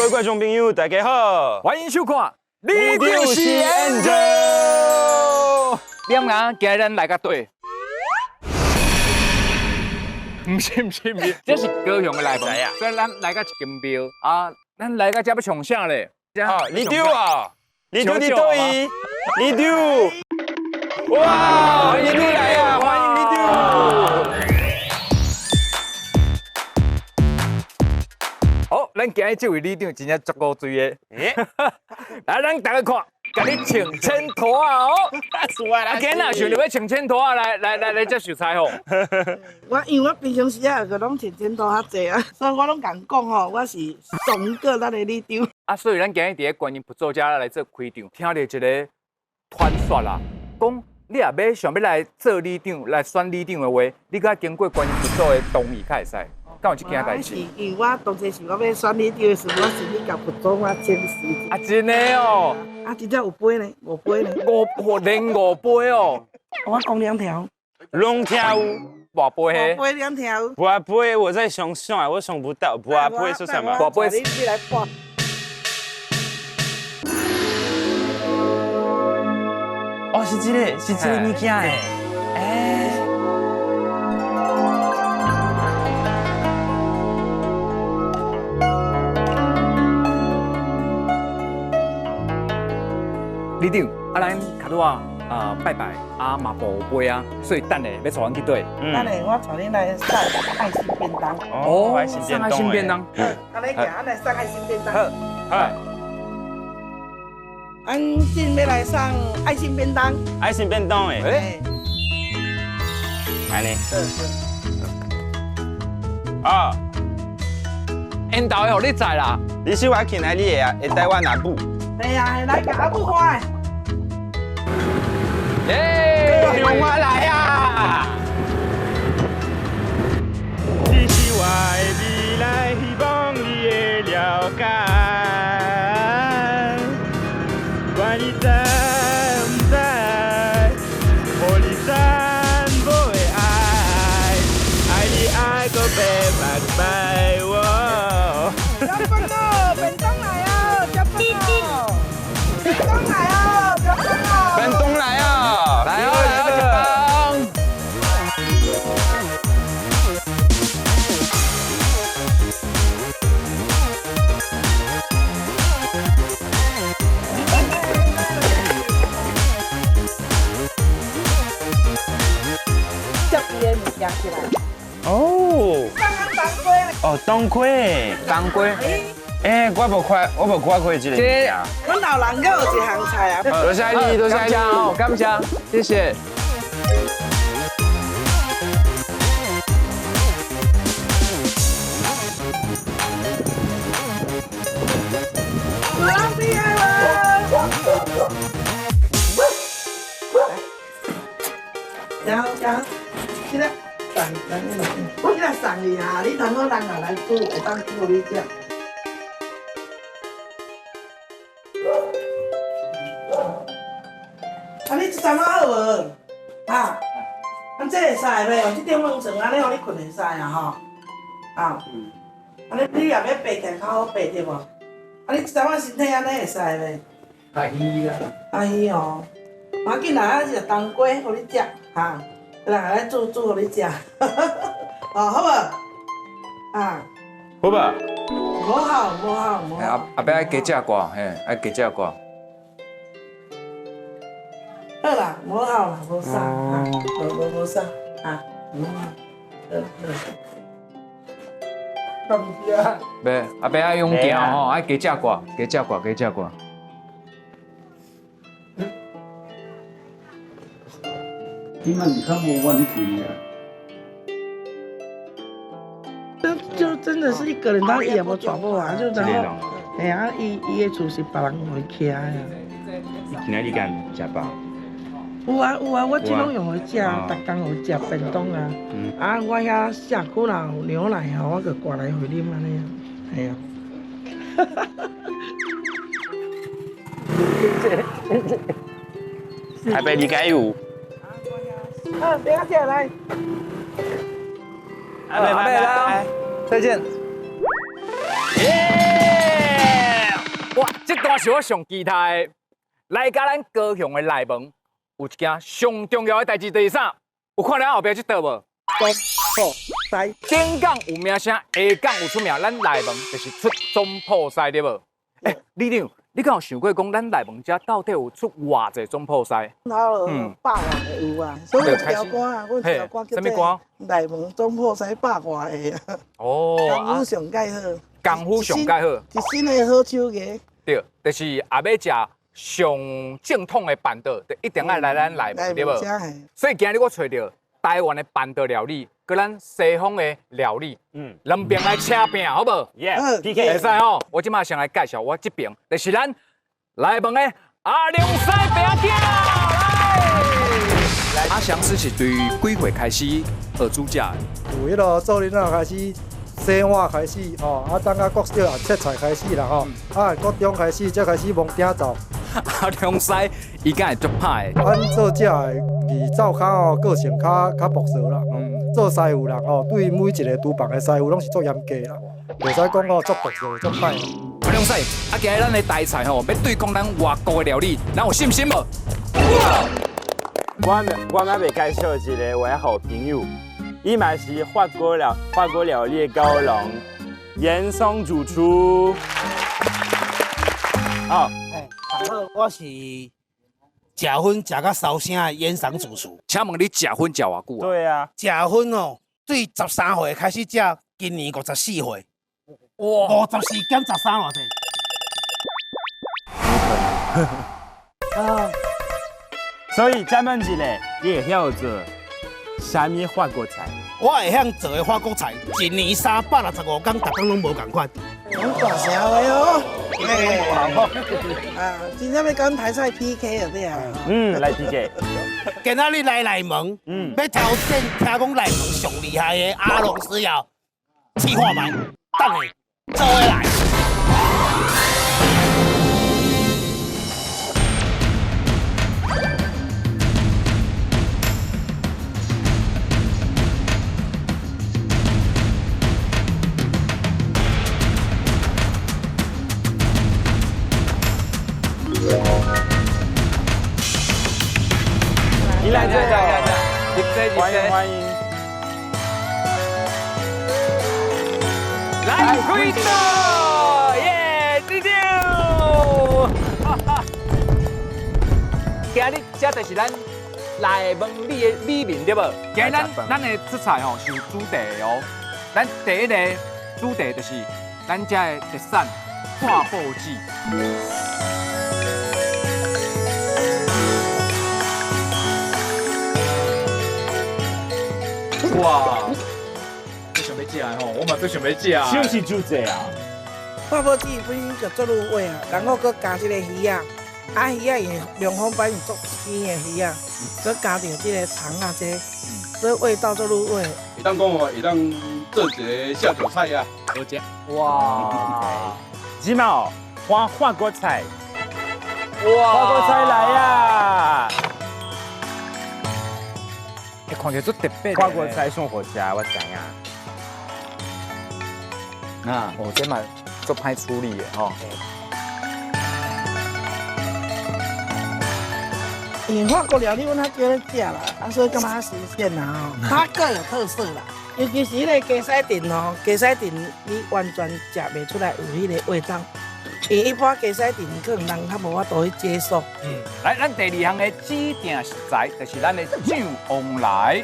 各位觀眾朋友，大家好，歡迎收看《里長是 Angel》。點啊？今日咱來個對？毋是毋是毋是，這是高雄的內房啊。所以咱來到一間廟啊，咱來到這欲創啥咧？啊，里長啊，里長佇佗位？里長，哇，里長來啊，歡迎里長。好，咱今日這位里長真正足古錐的。來，咱大家看，共你穿千拖仔哦。啊，今日想著欲穿千拖仔來來來來接受採訪。我因為我平常時啊，就攏穿千拖仔濟啊，所以我攏共講吼，我是上過咱的里長。啊，所以咱今日佇咧觀音佛祖遮來做開場，聽著一个傳說啦，講你若欲想欲來做里長、來選里長的話，你閣愛經過觀音佛祖的同意才會使。敢有這件代誌？是因為我當初是我欲選里長的時陣，我是去共佛祖我請示。啊，真的哦！啊，真正有杯呢，五杯呢。五連五杯哦。我講兩條。兩條。跋杯。跋杯兩條。跋杯，我在想想，我想不到跋杯是什麼？跋杯。你來跋。哦，是這个，是這个物件的。欸。里長，啊，咱較拄仔啊拜拜啊嘛跋杯啊，所以等下欲帶阮去佗？等下我帶恁來送愛心便當。哦，愛心便當。愛心便當。好，按呢行，咱來送愛心便當。好，好。咱今欲來送愛心便當。愛心便當的。欸。按呢。啊。緣投會予你載啦。你是我進來，你會會帶我阿母？對啊，來共阿母看。耶！高雄我來啊！你是我的未來，希望你會了解。不管你知毋知，予你全部的愛，愛你愛到欲目白我。食飯咯，便當來哦，食飯咯，便當來哦，食飯咯。便當來啊！來哦，來哦，食飯。接伊的物件起來。哦。當歸。哦，當歸。當歸。欸，我無看，我無看過這个物件。阮老人閣有一項菜啊。多謝你，多謝你哦，感謝，謝謝。然後，然後，這个送，這个送你啊，你通好人也來煮，會當煮予你食。啊，你這陣仔好無？啊，按這會使袂？用這頂溫床按呢，予你睏會使啊吼。啊，按呢你若欲爬起來較好爬對無？啊，你這陣仔身體按呢會使袂？較虛啦。較虛哦。無要緊啦，啊食冬瓜予你食，哈，人來煮煮予你食，哦，好無？啊，好無？無好，無好，無好。阿阿伯愛加食寡，嘿，愛加食寡。好啦，無好啦，無啥，無無無啥，啊，無好，好好。袂，阿伯愛勇健吼，愛加食寡，加食寡，加食寡。這擺是較無問題啊。就就真的是一個人，他也無娶某啊，就然後，嘿啊，伊伊的厝是別人予伊徛的。今仔日敢食飽？有啊有啊，我這攏用予食，逐工予食便當啊。啊，我遐社區若有牛奶吼，我就掛來予啉按呢啊，嘿啊。台北你敢有？啊，等下再來。阿伯，阿伯來，再見。耶！哇，這段是我上期待的。來甲咱高雄的內門，有一件上重要的代誌，就是啥？有看到後壁這道無？總鋪師。頂港有名聲，下港有出名，咱內門就是出總鋪師對無？欸，里長，你敢有想過講，咱內門遮到底有出偌濟總鋪師？頭百外个有啊，所以有一條歌啊，阮一條歌叫做《內門總鋪師百外个》。哦，功夫上蓋好，功夫上蓋好，一身的好手藝。對，就是也欲食上正統的辦桌，就一定愛來咱內門，對無？所以今日我揣著台灣的辦桌料理，佮咱西方的料理，兩邊來車拼，好無？Yeah，PK 會使吼。我這擺先來介紹我這邊，就是咱內門的阿良師餅仔。來，阿祥師是對幾歲開始學煮食的？有彼个做囡仔開始洗碗開始，吼，啊，等到國小也切菜開始啦，吼，啊，國中開始才開始摸鼎灶。阿良師伊敢會足歹的？阮做食的伫灶跤吼，個性較樸素啦。做師傅人吼，對每一个廚房的師傅攏是足嚴格啦，袂使講哦足樸素足歹。阿良師，啊，今日咱的台菜吼，欲對抗咱外國的料理，咱有信心無？我猶未介紹一个我的好朋友，伊嘛是法國料理的高龍，嚴嵩主廚。好，大家好，我是食薰食甲燒聲的嚴嵩主廚。請問你食薰食偌久啊？對啊，食薰哦，對13歲開始食，今年54歲。哇！54減13偌濟？啊！所以請問一下，你會曉做啥物法國菜？我會曉做的法國菜，一年365工，逐工攏無仝款。講大聲話哦！啊，真正欲跟台菜 PK 就對啊。嗯，來 PK。今仔日來內門，欲挑戰聽講內門上厲害的阿龍師爺，試看覓，等下做伙來。你來這，來來來，歡迎歡迎。來開桌，耶，里長！今日這就是咱內門里的米麵對無？今日咱的出菜吼是有主題的哦。咱第一個主題就是咱遮的特產破布子。哇！最想欲食的吼，我嘛最想欲食。是毋是煮这啊？破布子本身就足入味啊，然後閣加這个魚仔，啊魚仔伊龍鳳版是足鮮的魚仔，閣加著這个糖啊這，所以味道足入味。會當講哦，會當做一个下酒菜啊，好食。哇！這馬哦，換法國菜。哇！法國菜來啊！欸，看起來足特別。法國菜上好食，我知影。啊，哦，這嘛足歹處理的吼。因為法國料理阮較少咧食啦，啊，所以感覺較新鮮啦吼。它各有特色啦，尤其是彼个雞屎藤吼，雞屎藤你完全食袂出來有彼个味道。因為一般雞屎藤可能人較無法度去接受。嗯，來，咱第二項的指定食材就是咱的醬旺來。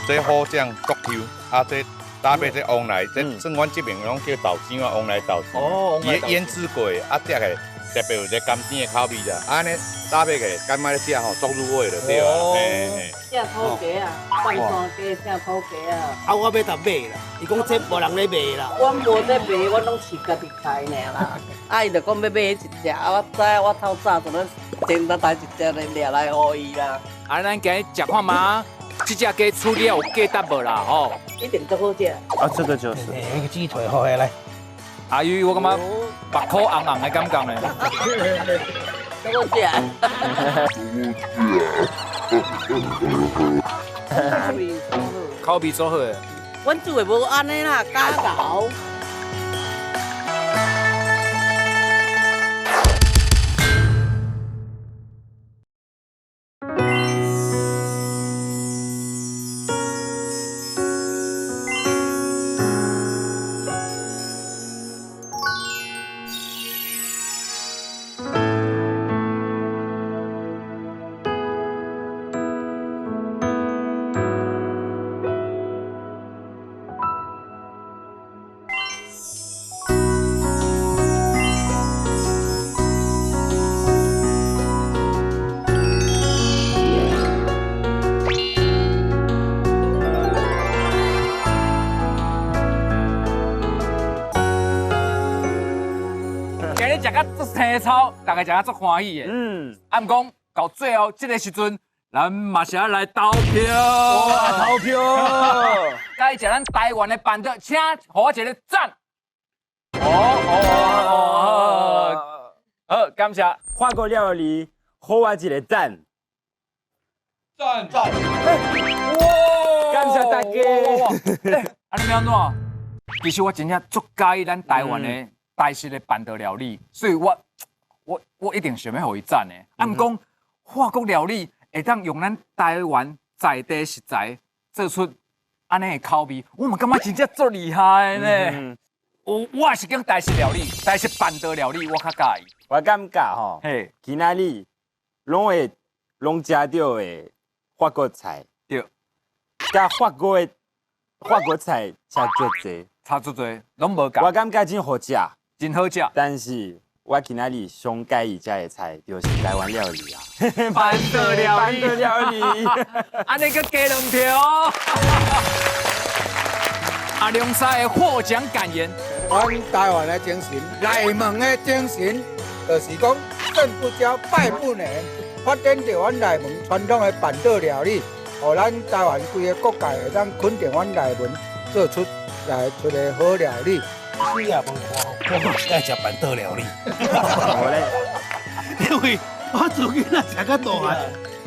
這好醬國球，啊，這搭配這旺來，這算阮這邊攏叫豆漿啊，旺來豆漿。哦，伊醃制過的，啊，食起來特別有一个甘甜的口味啦。按呢搭配起來，感覺咧食吼足入味就對啊。嘿嘿。正土雞啊，放山雞正土雞啊。啊，我欲共買啦，伊講這無人咧賣啦。阮無咧賣，阮攏飼家己開爾啦。啊，伊就講欲買彼一隻，啊，我知影我透早就咧煎大一隻來掠來予伊啦。啊，咱今日食看覓，這隻雞處理有價值無啦？吼，一定足好食。啊，這個就是。那個雞腿好下來。阿姨，我感覺目箍紅紅的感覺呢。足好食。口味足好的。阮煮的無按呢啦，加厚。今日食甲足腥臭，大家食甲足歡喜的。啊，毋講到最後這個時陣，咱嘛是愛來投票。哇，投票！佮意食咱台灣的辦桌，請予我一個讚。哦哦哦，好，感謝。法國料理，予我一個讚。讚讚。哇！感謝大家。啊，你欲按怎？其實我真正足佮意咱台灣的台式的辦桌料理，所以我一定想欲予伊讚的。啊，毋講法國料理會當用咱台灣在地食材做出按呢的口味，我嘛感覺真正足厲害的呢。我也是講台式料理，台式辦桌料理我較佮意。我感覺吼，今仔日攏會攏食著的法國菜，對，佮法國菜差足濟，差足濟，攏無仝。我感覺真好食，真好食。但是我今仔日上佮意食的菜就是台灣料理啊，辦桌料理，辦桌料理，按呢閣加兩票。阿龍師的獲獎感言：阮台灣的精神，內門的精神，就是講勝不驕，敗不餒，發展著阮內門傳統的辦桌料理，予咱台灣規个國界會當肯定阮內門做出來出的好料理。水也無看，我愛食辦桌料理。因為我自囡仔食到大漢，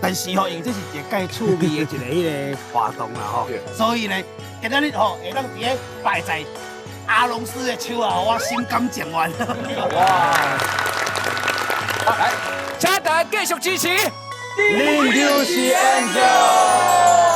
但是吼，因為這是一個蓋趣味的一個彼个活動啦吼，所以呢，今仔日吼會當佇咧敗在阿龍師的手啊，我心甘情願。哇！來，請大家繼續支持。恁就是 Angel。